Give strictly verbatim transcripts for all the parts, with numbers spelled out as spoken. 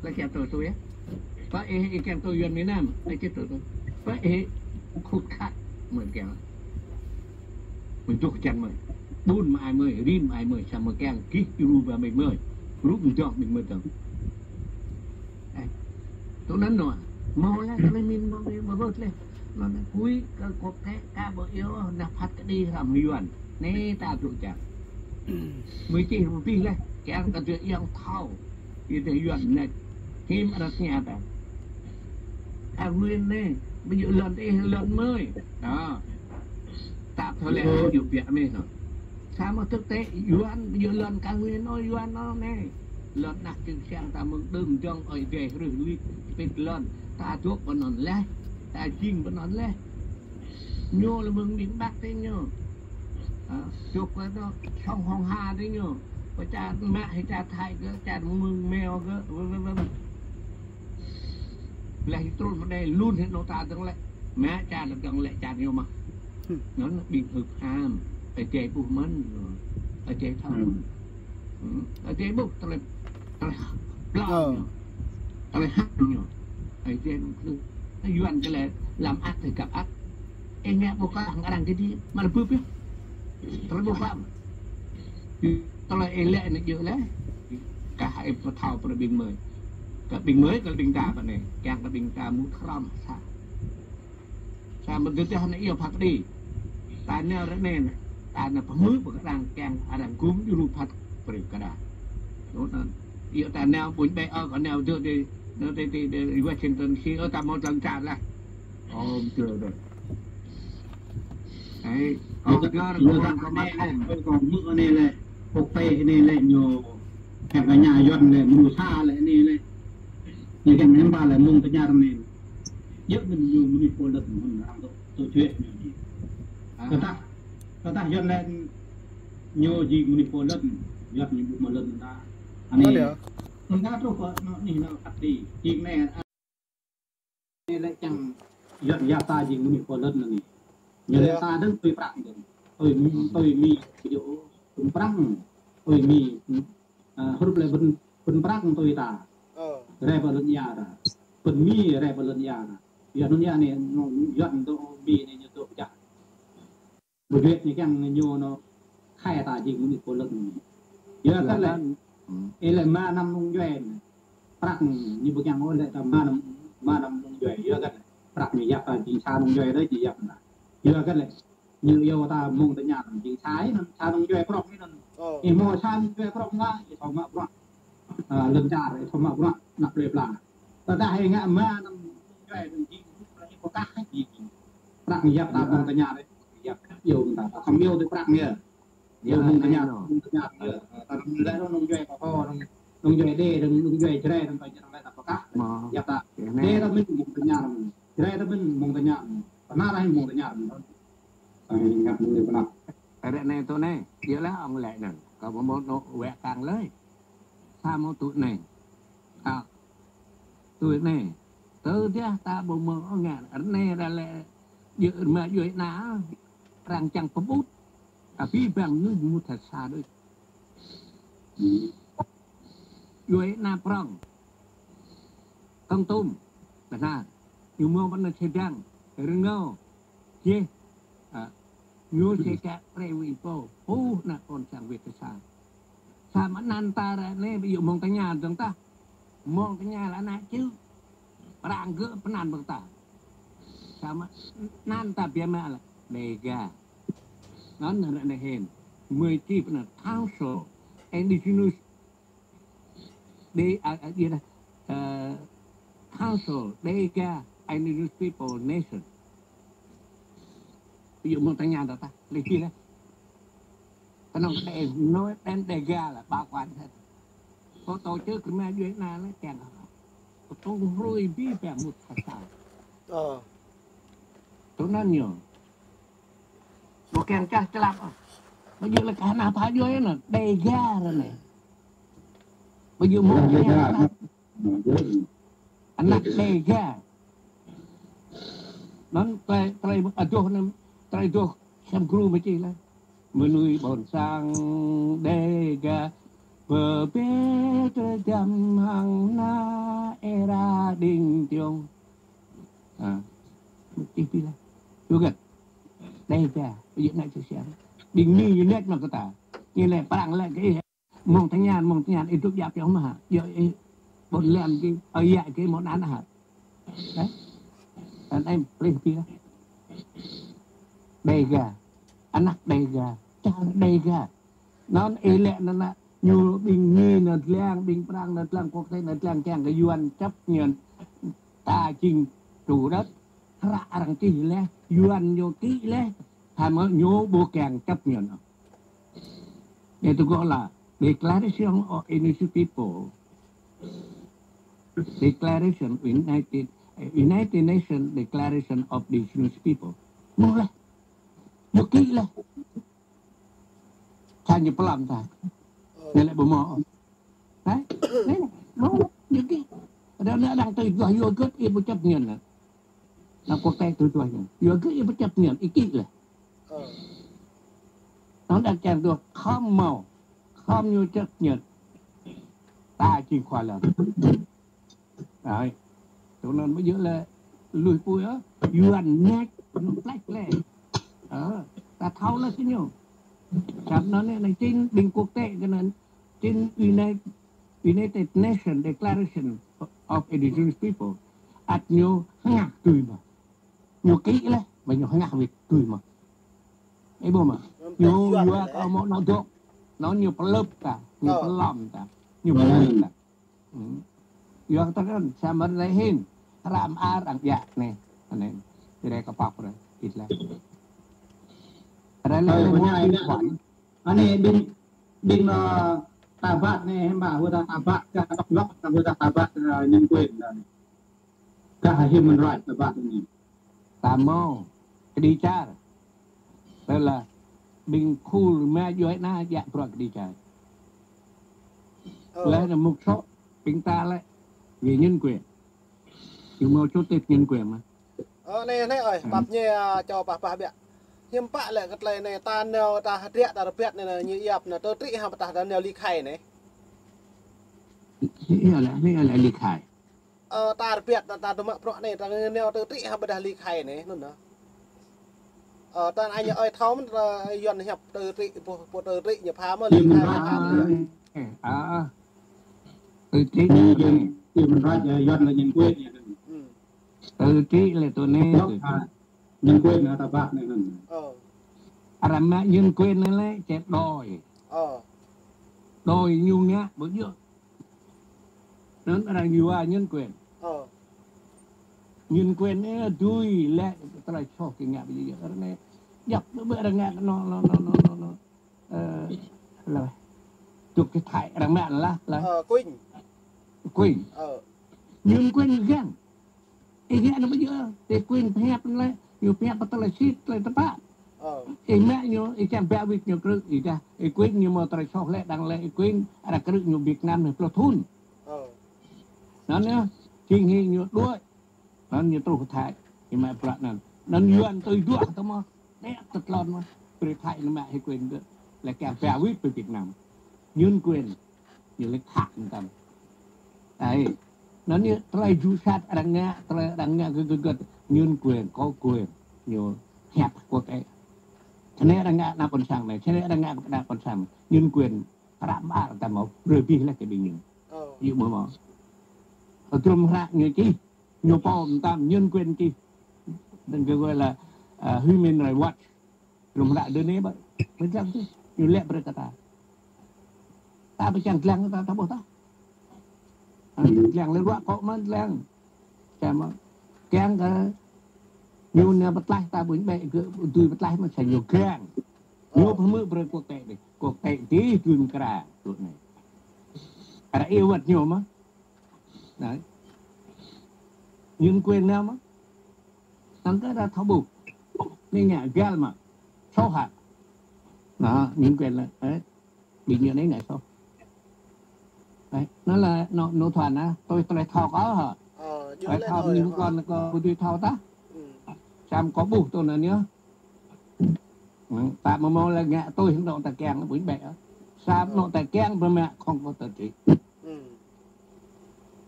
Lĕ kiăng tui tui yơh. Pơ ih, ih kiăng tui Yuan miền Nam, lĕ kiăng tui tui. Pơ ih khut khat mơ̆n kiăng. Mơ̆n dŏ kiăng mơ̆n. Ƀun mơai mơ̆n, rim mơai mơ̆n, samơ̆ kiăng gih djru ba mơ̆n mơ̆n. Rup mơ̆n dŏng mơ̆n mơ̆n dŏng. Ơ. Tui anŭn nô. Hmâo lĕ, tơlơi min hmâo lĕ, hmâo bơt lĕ. Anŭn anai, huĭ kơ kŏp kĕ, ka ƀu iâu, ană phat kơđi hrŏm Yuan. Anai ta dŏ kiăng. Mơ̆ čih rơdih lĕ, kiăng kơ dŏ yang thâo. Ih dŏ Yuan anai. Him arăng tơña ta. Kar Nguyên anai, ƀu djơ̆ lŏn ih lŏn mơi. Đó. Tap thâo lĕ, ƀu djơ̆ biă mơ̆n nô. Samơ̆ thực tế, Yuan, ƀu djơ̆ lŏn Kar Nguyên ôh, Yuan ôh anai. Lŏn anăp čư̆ siăng ta mơ̆ng đưm dŏng ơi adai hrih lui, pĭt lŏn. Ta dŏ pơ anŭn lĕ, ta jing pơ anŭn lĕ. Ñu lĕ mơ̆ng miền Bắc tơ ñu. Ơ, dŏ pơ anŭn, sông Hồng Hà tơ ñu. Pơ čar mă hĭ čar Thái kơ, čar mơ̆ng Meo kơ, vân vân vân. Lĕ hĭ trŭn mơ̆ng anai lun hĭ anŏ ta dơ̆ng lĕ. Mă čar dơ̆ng lĕ čar ñu mơ̆n. Anŭn ƀing hưp ham. Adai ƀuh mơ̆n. Adai thâo mơ̆n. Adai ƀuh tơlơi, tơlơi plŏ ñu. Tơlơi hăp ñu. Adai mơ̆n. Yuan kơ lĕ lăm ăt tơ găp ăt. Ih ngă ƀuh kơ arăng kơđi, mă lĕ bưp yơh. Tơlơi ƀuh kơ. Tơlơi ih lĕ anai djơ̆ lĕ. Kah ih pơthâo pơ ƀing mơi. Kơ ƀing mơi, kơ ƀing ta pơ anai. Kiăng kơ ƀing ta mŭt hrŏm sa. Samơ̆ tơdah anai iâu phat kơđi. Ta nao ră anai, ta nao pơhmư̆ pơ arăng kiăng arăng gum djru phat pơrĭ kơđa. Anŭn anŭn. Iâu ta nao ƀuñ ƀĕ ơ, kơ nao dŏ đi, nao đi, đi, đi Washington D C, ơ, ta hmâo tơlơi čar lah. Ôm tơlơi dŏ. Ơ, ôm tơlơi dŏ, kơ mă ôm. Kơ mă anai lĕ, kơ pĕ anai lĕ ñu, hĕ kơ ña Yuan lĕ, mơnuih sa lĕ anai lĕ. Ñu kiăng hơmâo lĕ mơ̆ng tơña anai. Yơh mơ̆n ñu mơnuih pô lĕ mơ̆n arăng tŭ, tŭ juĕ ñu anai. Kơtah, kơtah Yuan lĕ ñu jing mơnuih pô lĕ, Yuan ñu ƀu hmâo lĕ ta. Anai. Anŭn truh kơ anŭn anai anŭn kăt đi. Jing anai, anai lĕ čang Yuan yap ta jing mơnuih pô lĕ anai. Ñu lĕ ta dơ̆ng tui prăng dơ̆ng. Tui, tui Mi, ƀu djơ̆ tui prăng, tui Mi. Ơ, hrup lĕ ƀing, ƀing prăng tui ta. Rai pơ lŏn ia ta. Ƀing Mi rai pơ lŏn ia ta. Yuan lŏn ia anai, ñu, Yuan dŏ Mi anai ñu dŏ pơčah. Ƀu djơ̆ ñu kiăng ñu nao khai ta jing mơnuih pô lĕ anai. Yua kơ lĕ, ih lĕ mă anăm nung djuai anai. Prăng ñu ƀu kiăng ôh lĕ ta mă anăm, mă anăm nung djuai. Yua kơ lĕ, prăng ñu yap ta jing sa nung djuai đôč či yap ta. Yua kơ lĕ, ñu iâu ta mơ̆ng tơña jing sa ih anŭn, sa nung djuai prŏng ih anŭn. Ih hmâo sa nung djuai prŏng lă, ih thâo mă bruă. Ơ, lŏn čar, ih thâo mă bruă, anăp plơi pla. Tơdah ih ngă mă anăm nung djuai anŭn jing, ih pơkah jing. Prăng yap ta mơ̆ng tơña đôč, yap iâu ta, ta khŏm iâu tui prăng yơh. Iâu mơ̆ng tơña, mơ̆ng tơña yơh. Ta nung djuai, nung djuai kơ kâo, nung, nung djuai đe, nung, nung djuai Jrai, nung djuai Jrai ta pơkah. Yap ta. Đe ta mĭn mơ̆ng tơña. Jrai ta mĭn mơ̆ng tơña. Pơnar rai mơ̆ng tơña. Ơ, ngă mơ̆ng tơña. Ră anai tui anai, yơh lah ŏng lĕ anŭn. Kâo ƀu hmâo nao wĕ kang lơi. Samơ̆ tui anai. Ơ, tui anai. Tơdah ta ƀu hmâo ngă, ră anai ră lĕ, djơ̆ rơma djuai ană, arăng čang pơƀut. Abih bang mơnuih mŭt ha sa đôč. Djuai ană prŏng. Kon Tum. Bơnar. Ñu hmâo pơ anai Sêdang, Rơnô, Jih. Ơ, ñu sĕ kă pre wĭ pô, pô ană kon sang wĭ kơ sa. Samơ̆ anăn ta ră anai ƀu djơ̆ mơ̆ng tơña dơ̆ng tah. Mơ̆ng tơña lĕ ană čư̆. Prăng gơ̆ pơanăn ƀơi ta. Samơ̆ anăn ta biă mă lĕ Đêga. Anŭn ră anai hĭn. Mơi čih pơ anai Council Indigenous Đê, a, a, đê, a, Council Đêga Indigenous People Nation. Ví dụ mơ̆ng tơña ta, ta, lĕ čih lĕ. Kơnơ̆ng đe, nói đến Đêga là bảo quản hết. Có tổ chức rơma djuai ană lĕ kiăng. Kơtŭng hrui abih bang mŭt ha sa. Ơ. Tui anŭn ñu. Ƀu kiăng čah čơlăp. Ƀu djơ̆ lĕ kah ană pha djuai anŭn, Đêga ră anai. Ƀu djơ̆ mơ̆ng Đêga. Ană Đêga. Anŭn tơlơi, tơlơi adoh anŭn, tơlơi adoh sem gru mơ̆ čih lĕ. Mơnuih ƀôn sang Đêga pơbê tơdăm hăng ană. đing tiong. À, čih pi lah. Yua kơ Đêga, ƀu djơ̆ anai čih siang. Ƀing Mi ñu nĕt mă kơ ta. Ñu lĕ Prăng lĕ kơ ih. Mơ̆ng tơñan, mơ̆ng tơñan, ih dŏ djăp yơh mơ̆ hă. Yơh ih ƀôn lan kơ, ơi yă kơ mơ̆ng anŭn hă. Ơ? Anŭn em plih pi lah. Đêga. Anăk Đêga. Čar Đêga. Anŭn ih lĕ anŭn ană ñu ƀing Mi anŭn lăng, ƀing Prăng anŭn lăng, quốc tế anŭn lăng kiăng kơ Yuan chấp nhận ta jing chủ đất. Hră arăng čih laih, Yuan ñu ký laih, hă mơ̆ ñu ƀu kiăng chấp nhận. Anai tơgŭ lah Declaration of Indigenous People. Declaration United, United Nations Declaration of Indigenous People. Mơ̆ lah. Ñu ký laih. Čang ñu pơlăm ta. Ñu lĕ ƀu mơ̆. Hă? Anai, mơ̆, ñu ký. Ada ană đang tui duah yua gơ̆t ih ƀu chấp nhận anŭn. Ană quốc tế tui duah ñu. Yua gơ̆t ih ƀu chấp nhận, ih ký laih. Anŭn đang čang duah khŏm mơ̆. Khŏm ñu chấp nhận. Ta jing khua lơ̆m. Đấy. Tui anŭn ƀu djơ̆ lĕ lui pui ơ. Yuan nĕt, ñu plĕč lĕ. Ơ, ta thâo lĕ kơ ñu. Samơ̆ anŭn anai, anai jing ƀing quốc tế kơ anŭn, jing United, United Nations Declaration of Indigenous People. Ăt ñu hơngah tui mơ̆. Ñu ký laih, mơ̆ ñu hơngah wĭt tui mơ̆. Ih ƀuh mơ̆. Ñu yua kơ mơ̆ anŏ dŏ. Anŭn ñu pơlơ̆p ta, ñu pơlăm ta, ñu pơlơ̆p ta. Yua kơ tơkăn, samơ̆ anai hin, hră mơar arăng djă anai. Anai, tơlơi kơ pap ră, kit lah. Ră lĕ anai, anai, ƀing, ƀing, ơ, ta ƀăt anai, hơmâo, hua ta ƀăt, kơ đŏk lŏk, hua ta ƀăt, ơ, nhân quyền anai. Kah human right ta ƀăt anai. Ta mơ̆, kơđi čar. Tơdah ƀing khul mă djuai anai djă bruă kơđi čar. Ơ. Lĕ anai mŭk sŏ, ƀing ta lĕ, vì nhân quyền. Ñu mơ̆ chủ tịch nhân quyền mơ̆. Ơ, anai, anai, ơi, pap ñu, ơ, čô pah pah biă. Hiư̆m pă lĕ kơ tơlơi anai, ta nao, ta hơdră, ta rơbat anai, ñu yap anai, tơtrĭ hă ƀôdah ta nao ly khai anai. Anai lĕ, anai lĕ ly khai. Ơ, ta rơbat, ta, ta tơmă bruă anai, ta nao tơtrĭ hă ƀôdah ly khai anai, anŭn anai. Ơ, ta anai ñu ơi thâo mơ̆n, ta Yuan hiăp tơtrĭ, pô, pô tơtrĭ ñu pha mơ̆ ly khai ñu pha mơ̆. Ơ, ơ. Tơtrĭ. Human right, Yuan là nhân quyền. Tơtrĭ lĕ tui anai. Nhân quyền hă ta ƀăt anai anŭn. Ơ. Arăng mă nhân quyền anai lĕ, čĕ đòi. Ơ. Đòi ñu ngă ƀu djơ̆. Anŭn arăng yua nhân quyền. Ơ. Nhân quyền anai dưi lĕ tơlơi soh kơ ngă ƀu djơ̆. Arăng anai djăp ƀu arăng ngă anŭn, anŭn, anŭn, anŭn, anŭn. Ơ, lĕ. Dŏ kơ Thái arăng mă lah, lĕ. Ơ, quyền. Quyền. Ơ. Nhân quyền găng. Ih ngă anŭn ƀu djơ̆, tơlơi quyền pơhiăp anŭn lĕ, ñu pơhiăp pơ tơlơi sĭt, tơlơi tơpă. Ơ. Ih mă ñu, ih kiăng ba wĭt ñu krư̆, ih dah, ih quyền ñu mơ̆ tơlơi soh lĕ, đang lĕ ih quyền, arăng krư̆ ñu Việt Nam anai pluh thŭn. Ơ. Anŭn yơh, jing hĭ ñu đuaĭ. Anŭn ñu truh Thái, ih mă bruă anŭn. Anŭn Yuan tui duah tơ mơ̆, đĕ tơtlon mơ̆, brơi Thái anŭn mă hĭ quyền gơ̆, lĕ kiăng ba wĭt pơ Việt Nam. Nhân quyền. Ñu lĕ khă mơtam. Ai, anŭn ñu tơlơi ju sat arăng ngă, tơlơi arăng ngă gơ̆t gơ̆t gơ̆t, nhân quyền, có quyền, ñu hiăp quốc tế. Čơnai arăng ngă ană ƀôn sang anai, čơnai arăng ngă ană ƀôn sang, nhân quyền, hră mơar ta mơ̆, brơi abih laih kơ ƀing ñu. Ơ. Yua mơ̆ mơ̆. Hơdrôm hră ñu čih, ñu pô mơtam, nhân quyền čih. Đang kơ gọi là, à, Human Rights Watch. Lŏm hră dơnê ƀă, mơ̆ dlăng tui, ñu lĕ brơi kơ ta. Ta ƀu čang dlăng ta, ta ƀuh ta. Hă, dlăng lĕ ruă kŏ mơ̆n dlăng. Čang mơ̆, kiăng kơ ñu nao pơtlaih ta ƀuñ ƀĕ gơ̆, dưi pơtlaih mơ̆n čang ñu kiăng. Ñu pơhmư̆ brơi quốc tế dih. Quốc tế dih dưi mơkra, tui anai. Arăng iâu wơ̆t ñu mơ̆n. Đấy. Nhân quyền anai mơ̆n. Tăng kơ ta thâo ƀuh. Anai ngă găl mơ̆. Soh hă. Anŭn, nhân quyền lĕ. Đấy. Ƀing ñu anai ngă soh. Đấy. Anŭn lĕ, anŭn, anŭn thuan ah. Tui, tui thâo kơ hă. Ơ, tui thâo ñu ƀu kơ, kơ ƀu dưi thâo ta. Samơ̆ kơ ƀuh tui anŭn yơh. Ơ, ta mơ̆ mơ̆ lĕ ngă tui hăng anŏ ta kiăng ƀuñ ƀĕ. Samơ̆ anŏ ta kiăng ƀu mă không có tơtrĭ.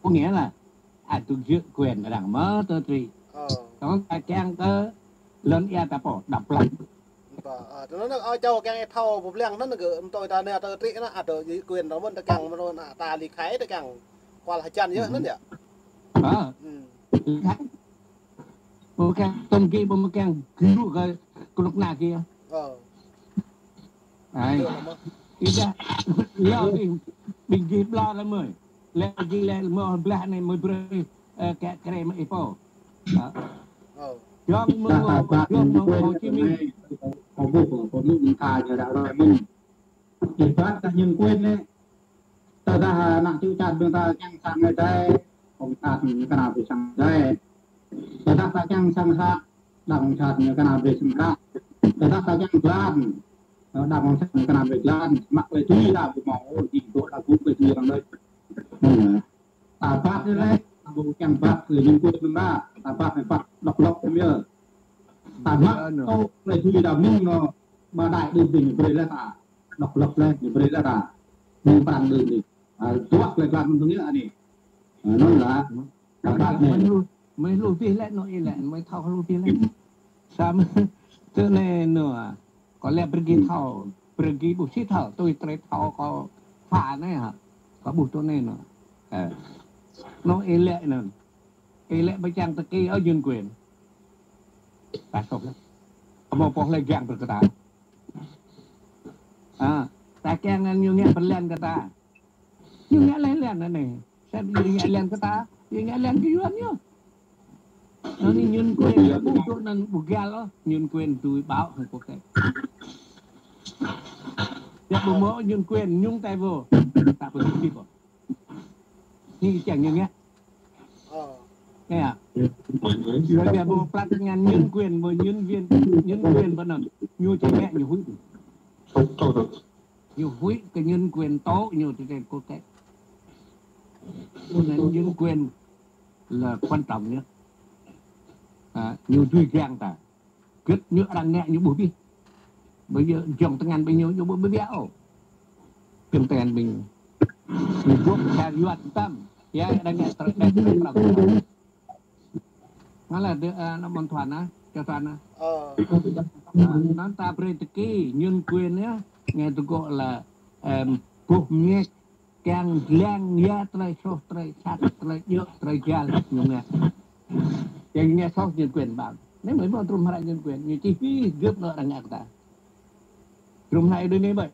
Có nghĩa là ăt tŭ jơ̆ quyền arăng mơ̆ tơ tri. Ơ. Tong ta kiăng kơ lŏn ia ta pô, đăp lăng. Ba, a, tơ anŭn, a, čô kiăng ih thâo pơblang anŭn kơ, mơ̆ tui ta anai tơ tri anŭn, a, tơ quyền ta mơ̆n ta kiăng, mơ̆ anŭn, a, ta ly khai ta kiăng kual hơjăn yơh anŭn yơh. Ơ. Hmm. Ly khai. Ƀu kiăng tong ki, ƀu mơ̆ kiăng gru kơ kơnuk kơna kiăng. Ơ. Ai. Ih dah, yua ƀing, ƀing gih ƀlŏr lĕ mơi. Lĕ gih lĕ mơi blah anai mơi brơi, ơ, kĕ krem ih pô. Ơ. Ơ. Jong mơ̆ng, jong mơ̆ng Hồ Chí Minh. Kâo ƀuh, kâo ƀuh mơ̆ng ta ñu dah rơi mơ̆n. Ih ƀuh ta nhân quyền anai. Tơdah ană čư̆ čat ƀing ta kiăng sang Ơi Adai, cộng sản ñu kơna brơi sang Ơi Adai. Tơdah ta kiăng sang sat, đảng cộng sản ñu kơna brơi sang sat. Tơdah ta kiăng glan, đảng cộng sản ñu kơna brơi glan. Mă tơlơi tui ta ƀu hmâo, jing dŏ ta gŭ tơlơi tui arăng đôč. Ta ƀuh anai lĕ, ta ƀu kiăng ƀuh tơlơi nhân quyền ƀing ta, ta ƀuh anai ƀuh độc lập ƀiă. Ta mă tŭ tơlơi tui ta mơ̆ng anŏ, ba đại đương đinh brơi lĕ ta. Độc lập lĕ, ñu brơi lĕ ta. Mơ̆ng pran đưm đinh. A, tuak lĕ glan mơ̆ng anai. A, anŭn lah. Mơi lu, mơi lu pih lĕ, anŏ ih lĕ, mơi thâo lu pih lĕ. Samơ̆ tơ anai anŏ, a, kâo lĕ brơi gih thâo, brơi gih ƀuh sĭt thâo, tui tơlơi thâo kâo pha anai hă. Kâo ƀuh tơ anai anŏ. Ơ. Anŏ ih lĕ anŭn. Ih lĕ pơčang tơki ơ nhân quyền. Ta sŏk lĕ. Hmâo pô hlơi giăng brơi kơ ta. A, ta kiăng anŭn ñu ngă pơlăng kơ ta. Ñu ngă lĕ lăng anai. Sa ñu ngă lăng kơ ta, ñu ngă lăng kơ Yuan ñu. Anŭn anai nhân quyền ñu ƀu dŏ anŭn ƀu găl ôh, nhân quyền tui ƀao hăng quốc tế. Yua ƀu hmâo nhân quyền nhung tai vô. Ta ƀu tui ƀu. Anai kiăng ñu ngă. Ơ. Nghe à? Rồi bây giờ ƀu plat ngăn nhân quyền, ƀu nhân viên, nhân quyền ƀu anŭn. Ñu či ngă ñu huĭ. Ñu huĭ kơ nhân quyền tố ñu trên quốc tế. Cho nên nhân quyền là quan trọng nhất. À, ñu tui giăng ta. Gĭt ñu arăng ngă ñu ƀu ƀuh. Bây giờ jŏng tơngan ƀing ñu, ñu ƀu ƀuh ôh. Jŏng tơngan ƀing ñu. Ñu ƀuh kơ Yuan tăm. Ya, arăng ngă tơlơi tơlơi tơlơi. Ngă lĕ dơ, a, anŏ ƀôn Thuan ah, čô Thuan ah. Ơ. A, anŭn ta brơi tơki, nhân quyền yơh, nghe tơgŭ lĕ, em, ƀuh mơñet, kiăng lăng ia tơlơi soh, tơlơi sat, tơlơi djơ̆, tơlơi găl, ñu ngă. Kiăng ngă soh nhân quyền ƀăng. Anai mơi ƀu trŭm hră nhân quyền, ñu čih pĭ gơ̆p anŏ arăng ngă kơ ta. Trŭm hră Ơi Adai anai ƀơi.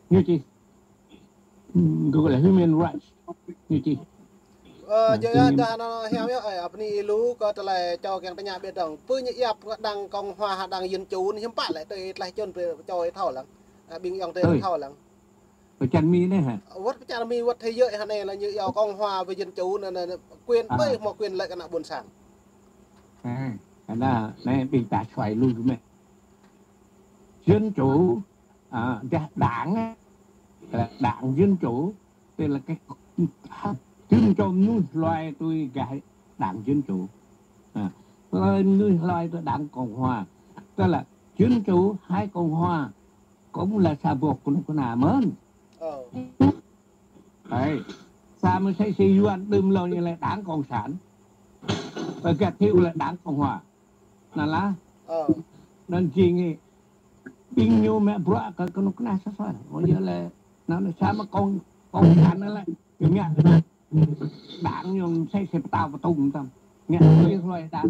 Ñu čih. Hmm, gọi là human rights. Ñu čih. Ơ, ơ, yơh, yơh, anŭn hiam yơh, ơ, abih ih lu kơ tơlơi čô kiăng tơña ƀiă dơ̆ng. Pơ ñu yap đảng cộng hòa hă đảng dân chủ anai hiư̆m pă lĕ tui tơlơi čun pơ čô ih thâo lăng. Ơ, ƀing ayŏng adơi thâo lăng. Pơ čar Mi anai hă? Wơ̆t pơ čar Mi wơ̆t thế giới hă anai lĕ ñu yap cộng hòa với dân chủ anŭn, anŭn, anŭn, quyền ƀơi hmâo quyền lợi kơ ană ƀôn sang. Ơ, anai, anai ƀing ta suaih lu mơ̆. Dân chủ, à, đảng, đảng dân chủ, tức là cái dân chủ mơnuih hloi tui gah đảng dân chủ. À, hloi mơnuih hloi tui đảng cộng hòa. Tức là dân chủ hay cộng hòa cũng là sa boh kơnuk kơna mơ̆n. Ơ. Ơi, samơ̆ sĕ si Yuan đưm lŏ ñu lĕ đảng cộng sản. Pơ gah Thiệu lĕ đảng cộng hòa. Anŭn lah. Ơ. Anŭn jing ih. Ƀing ñu mă bruă kơ kơnuk kơna sa sa. Ơ, yơh lĕ. Anŭn lĕ samơ̆ cộng, cộng sản anŭn lĕ. Ñu ngă đảng ñu sĕ si pơtao pơtŭng tăm. Ngă hloi hloi đảng.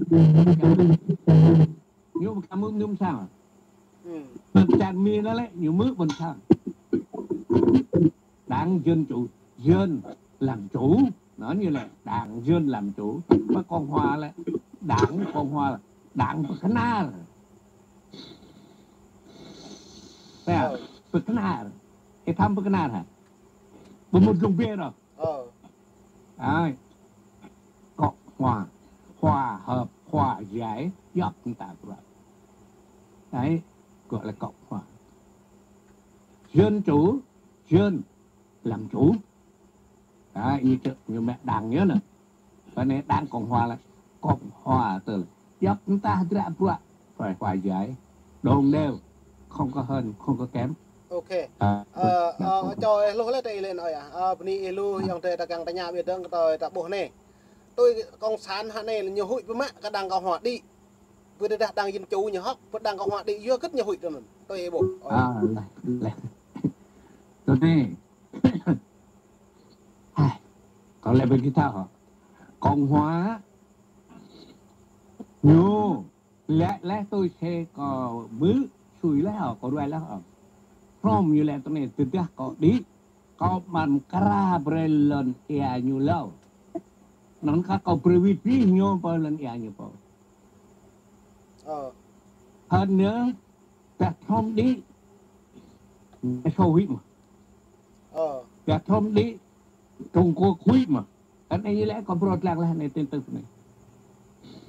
Ñu ƀu kơ mư̆ mơnum sang. Hmm. Ƀôn čar Mi anŭn lĕ, ñu mư̆ ƀôn sang. Đảng Dân Chủ, dân làm chủ. Anŭn ñu lĕ, đảng dân làm chủ. Pơ cộng hòa lĕ, đảng cộng hòa, đảng pơkơnar. Ơ. Pơkơnar. Ih thâo pơkơnar hă? Ƀu mŭt dlông bia ôh. Ơ. Ai. Cộng hòa, hòa hợp, hòa giải, djŏp mơta bruă. Đấy, gọi là cộng hòa. Dân chủ, dân làm chủ. Đấy, ñu čơ̆, ñu mă đảng ñu anŭn. Pơ anai đảng cộng hòa lĕ, cộng hòa tơl. Djŏp mơta hơdră bruă, phải hòa giải, đồng đều, không có hơn, không có kém. Ok. Ơ, ơ, čô ih hluh lĕ tơ ih lĕ anŭn yơh. Ơ, bơni ih lu, yŏng tơ ta kiăng tơña ƀiă dơ̆ng kơ tơ ta ƀuh anai. Tui Cộng sản hă anai ñu huĭ pơmă kơ đảng Cộng hòa đĭ. Pơ tơdah đảng Dân Chủ ñu hŏk, pơ đảng Cộng hòa đĭ yua hơget ñu huĭ tơ anŭn. Tui ih ƀuh. Ơ. Ơ, leh, leh. Tui anai. Hai, kâo lĕ ƀing gih thâo hă? Cộng hòa ñu lĕ leh tui se kâo ƀu sui leh hă, kâo ruai leh hă. Trump ñu lĕ tui anai, tơdah kâo đĭ, kâo mă kra brơi lŏn ia ñu hlâo. Anŭn kơ kâo brơi wĭt bĭ ñu pơ lŏn ia ñu pơ. Ơ. Hơn nữa, tơdah Trump đĭ, Liên Xô huĭ mơ̆n. Ơ. Tơdah Trump đĭ, Trung Quốc huĭ mơ̆n. Kơ anai lĕ kâo brơi lăng leh anai tin tức anai.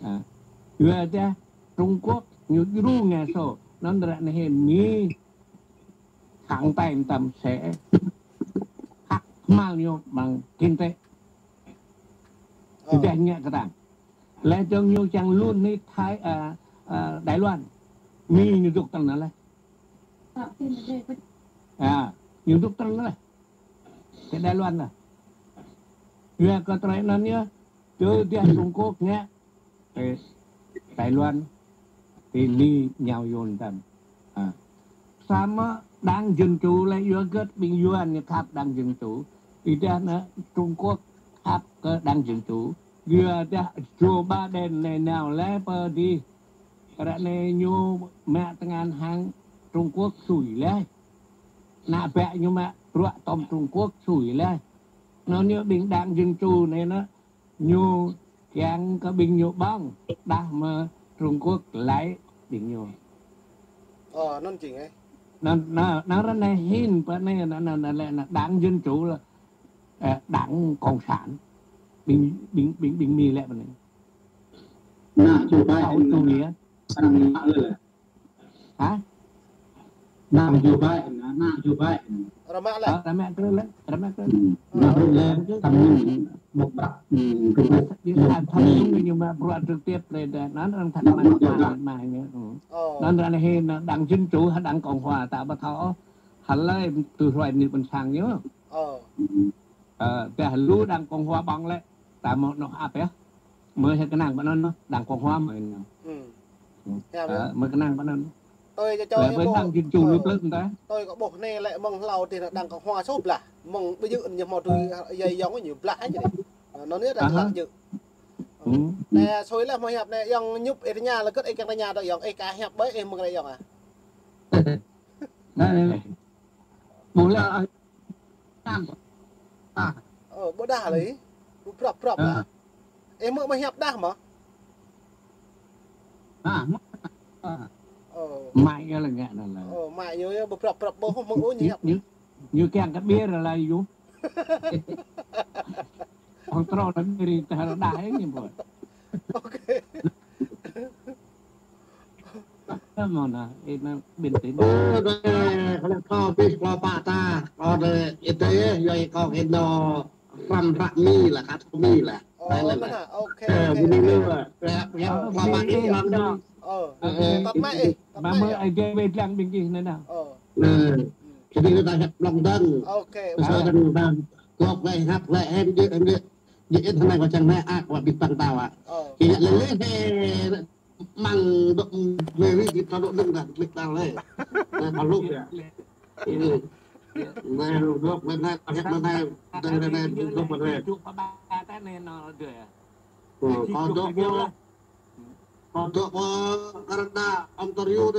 Ha. Yua dah Trung Quốc ñu djru Liên Xô, anŭn ră anai Mi khăng tơm tơm sẽ hăk kơhma̱l ñu bằng kinh tế. Ơ. Tơdah ngă kơtang. Leh dơ̆ng ñu čang lun ni Thái, ơ, ơ, Đài Loan. Mi ñu dŏ tơl anŭn leh. Ha, ñu dŏ tơl anŭn leh. Kơ Đài Loan lah. Yua kơ tơlơi anŭn yơh, tơdah Trung Quốc ngă, ơ, Đài Loan, tơ Mi ñu yôn tơm. Ha. Samơ̆ đảng Dân Chủ lĕ yua hơget ƀing Yuan ñu khăp đảng Dân Chủ. Tơdah anŭn Trung Quốc khăp kơ đảng Dân Chủ. Yua dah Joe Biden anai nao leh pơ adih. Ră anai ñu mă tơngan hăng Trung Quốc sui leh. Ană bă ñu mă bruă tŏm Trung Quốc sui leh. Anŭn yơh ƀing đảng Dân Chủ anai nă, ñu kiăng kơ ƀing ñu ƀơ̆ng, đah mơ̆ Trung Quốc lăi ƀing ñu. Ơ, anŭn jing ih. Anŭn, anŭn, anŭn ră anai hin pơ anai, anŭn, anŭn, anŭn lĕ, anŭn đảng Dân Chủ lĕ, ơ, đảng Cộng sản. Ƀing, ƀing, ƀing, ƀing Mi lĕ pơ anai. Ană Joe Biden. Hă? Ană Joe Biden, ană Joe Biden. Rơmă lĕ. Ơ, rơmă krư̆ lĕ, rơmă krư̆. Hmm. Rơmă krư̆ lĕ, tăm mơ̆n, ƀu prăk. Hmm, Trung Quốc. Ñu mă bruă trực tiếp lĕ, anŭn arăng thâo mă, mă, mă ñu. Ơ. Anŭn ră anai hin, đảng Dân Chủ hă đảng Cộng hòa ta ƀu thâo. Hlơi tui hruai ñu ƀôn sang ñu. Ơ. Hmm. Ơ, tơdah lu đảng Cộng hòa ƀơ̆ng lĕ, ta mơ̆ anŏ ăp yơh. Mơ̆ hă kơnang pơ anŭn, đảng Cộng hòa mơ̆ anŭn. Hmm. Ơ, mơ̆ kơnang pơ anŭn. Tui čô čô lĕ ih ƀuh, đảng Dân Chủ lu plơ̆ ta. Tui kâo ƀuh anai lĕ mơ̆ng hlâo tơ đảng Cộng hòa soh blah. Mơ̆ng ƀu djơ̆ ñu hmâo tui yai yŏng ñu blah aja dih. Anŭn yơh đảng Cộng hòa djơ̆. Hmm. Anai sui leh hmâo hiăp anai yŏng ñŭp ih tơña lĕ hơget ih kiăng tơña tơ yŏng ih ka hiăp ƀơi ih mơ̆ng anai yŏng ah. Anai. Ƀuh lĕ. Ơ, ƀu đah lĕ. Ƀu prăp prăp lah. Ơ. Ih mơ̆ mă hiăp đah mơ̆? Ơ. Mă ñu lĕ ngă anŭn lĕ. Ơ, mă ñu yơh ƀu prăp prăp ƀuh mơ̆ ôh ñu hiăp. Ñu, ñu kiăng kơ ƀiă lĕ yơh. Ƀơ̆ng trŏ lĕ ƀiă ri tơl đah ih ñu ƀuh. Ok. Mơ̆n anai, ih anŭn bình tĩnh. Ơ, đơi, hlơi thâo pih kơ pă ta, kơ đơi, ih tơ, yua ih kơ ih anŭn, răm ră Mi lah, kơ Mi lah. Ơ, đơi lah. Mơ̆n anai, ok, ok. Ơ, bơni lu, ơ, hlơi, hlơi kơ pă ih anŭn. Ơ, ơ, tơt mă ih, tơt mă ih. Mă mơ̆ ih djai wai lăng ƀing gih anai nă. Ơ. Anai, kơ ƀing ta hiăp lŏng dơ̆ng. Ok, ok. Sa dơ̆ng dơ̆ng. Kơ wai hiăp wai hem djơ̆, hem djơ̆. Djơ̆ ih anai kơ čang anai, ah, kơ ƀing păng tao ah. Ơ. Kơ yă lĕ lĕ, he, Mơ̆ng dŏ meri kơ ta dŏ dơ̆ng dah klik ta lĕ. Anai kơ lu yơh. Anai dŏ mơ̆n anai, ta hiăp mơ̆n anai, dŏ mơ̆n anai, dŏ mơ̆n anai. Ơ, kơ dŏ pơ, kơ dŏ pơ Canada, Ontario